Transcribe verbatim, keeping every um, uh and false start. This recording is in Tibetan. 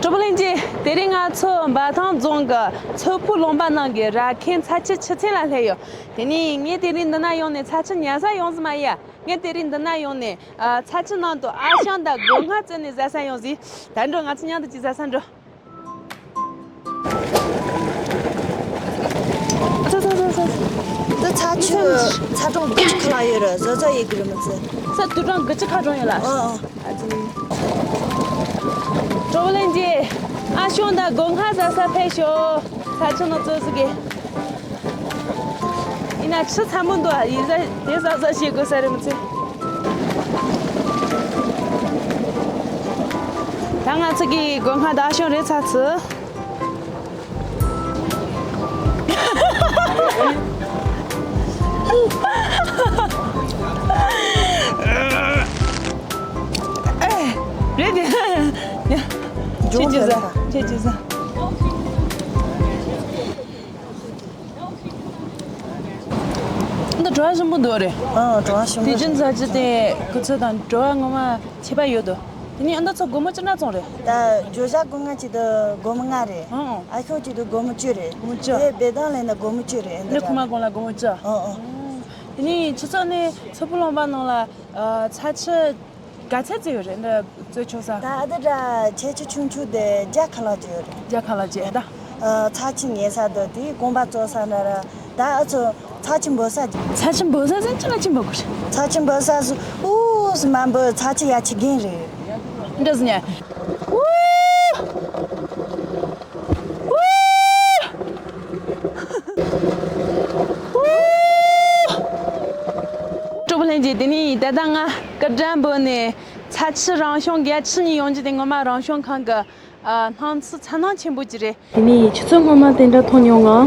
གྲོགས་པོ་ལྷན་རྒྱས། དེ་རིང་ང་ཚོ་འབའ་ཐང་རྫོང་གི་མཚོ་ཕུ་ལུང་པ་ནང་གི་ར་ཁན་ཚྭ་ཁྱི་ཆུ་ཚན་ལ་སླེབས་ཡོད། དེ་ནས་ངས་དེ་རིང་འདི་ན་ཡོང་ནས་ཚྭ་ཁྱི་ཉར་ས་ཡོང་ཟིན་མ་ཡིན་ཡ། ངས་དེ་རིང་འདི་ན་ཡོང་ནས་ཨ་ཚྭ་ཁྱི་ནང་དུ་ཨ་ཞང་དང་སྒོ་ང་བཙལ་ནས་ཟ་ས་ཡོང་ཟིན། ད་འགྲོ། ང་ཚོ་མཉམ་དུ་ཅིག་ཟ་ས་འགྲོ། ཚྭ་ཁྱི་ཚྭ་ཁྱི་ཚྭ་གྲང་དགུ་ཅུ་ཁ་ལ་ཡོད་རེད། བཟོ་བཟོ་ཡེ་གི་རེད་མི་ཚེ། ཚྭ་དུད་གྲང་དགུ་ཅུ་ཁ་གྲང་ཡོད་ལ། ཨ་ཨ། གྲོགས་པོ་ལྷན་རྒྱས། ཨ་ཞང་དང་སྒོ་ང་ཟ་ས་ཕེབས་ཤོག་ཚྭ་ཁྱི་ནང་བཙལ་ཟིག་གི། ཡིན་ན་ཆུ་ཚ་མོ་འདུག་ཡིན་ས་དེ་ཟ་ཟ་བྱེད་དགོས་ས་རེད་མི་ཚེ། ད་ང་ཚོ་གི་སྒོ་ང་དང་ཨ་ཞང་རེད་ཚར་ཚུལ། རེད་དེ། ཡ། ཁྱེད་ཀྱིས་ཟ། ཁྱེད་ཀྱིས་ཟ། འདི་བྲོ་བ་ཞིམ་པོ་འདུག་རེད། ཨ་བྲོ་བ་ཞིམ་པོ། དེ་རྒྱུན་ཟ་རྒྱུ་དེ་ཁོ་ཚོ་དང་བྲོ་བ་ངོ་མ་ཁྱད་པར་ཡོད་དོ། དེ་ནས་ཨ་འདི་ཚོ་སྒོར་མོ་ཅི་འདྲ་བཙོང་རེད། ད་བརྗོད་བྱ་སྒོ་ང་གཅིག་ཏུ་སྒོར་མོ་ལྔ་རེད། ཨང་། ཨ་ཤོག་གཅིག་ཏུ་སྒོར་མོ་བཅུ་རེད། སྒོར་མོ་བཅུ། དེ་བེ་དང་ལེན་ན་སྒོར་མོ་བཅུ་རེད། འདི་ཁོ་མ་གོང་ལ་སྒོར་མོ་བཅུ། ཨང་ཨང་། དེ་ནས་ཁྱེད་ཚོ་ནི་མཚོ་ཕུ་ལུང་པ་ནང་ལ་ཨ་ཚྭ་ཁྱི་ག་ཚད་ཙམ་ཡོད་རེད། འདི་བཙལ་ཆོག་ས། ད་ཨ་འདི་འདྲ་ཁྱི་ཆུང་ཆུང་དེ་བརྒྱ་ཁ་ལག་ཅིག་ཡོད་རེད། བརྒྱ་ཁ་ལག་ཅིག་ད། ཨ་ཚྭ་ཁྱི་ཉལ་ས་དང་དེའི་གོམ་པ་བཙོང་ས་འདྲ་ར། ད་ཨ་ཚོ་ཚྭ་ཁྱི་འབོད་ས། ཚྭ་ཁྱི་འབོད་ས་ཟེར་ཅི་ལ་ཁྱི་འབོད་དགོས་རེད། ཚྭ་ཁྱི་འབོད་ས་སུ་ཨུ་སི་མ་འབོད། ཚྭ་ཁྱི་ཡ་ཁྱི་རྒན་རེད། འདྲ་ཟེར་ཉལ། ཨུ། ཨུ། ཨུ། གྲོགས་པོ་ལྷན་རྒྱས། དེ་ནས་ད་ལྟ་ང་སྐུ་དགྲ་འབོད་ནས་ཚྭ་ཁྱི་རང་བྱུང་གི་ཁྱི་གཉིས་ཡོང་རྒྱུ་དེ་ངོ་མ་རང་བྱུང་ཁང་གི་ཨ་སྣང་ཚུལ་མཚར་སྣང་ཆེན་པོ་ཅིག་རེད། དེ་ནས་ཁྱེད་ཚོ་སྔོན་མ་དེ་འདྲ་མཐོང་མྱོང་ངམ།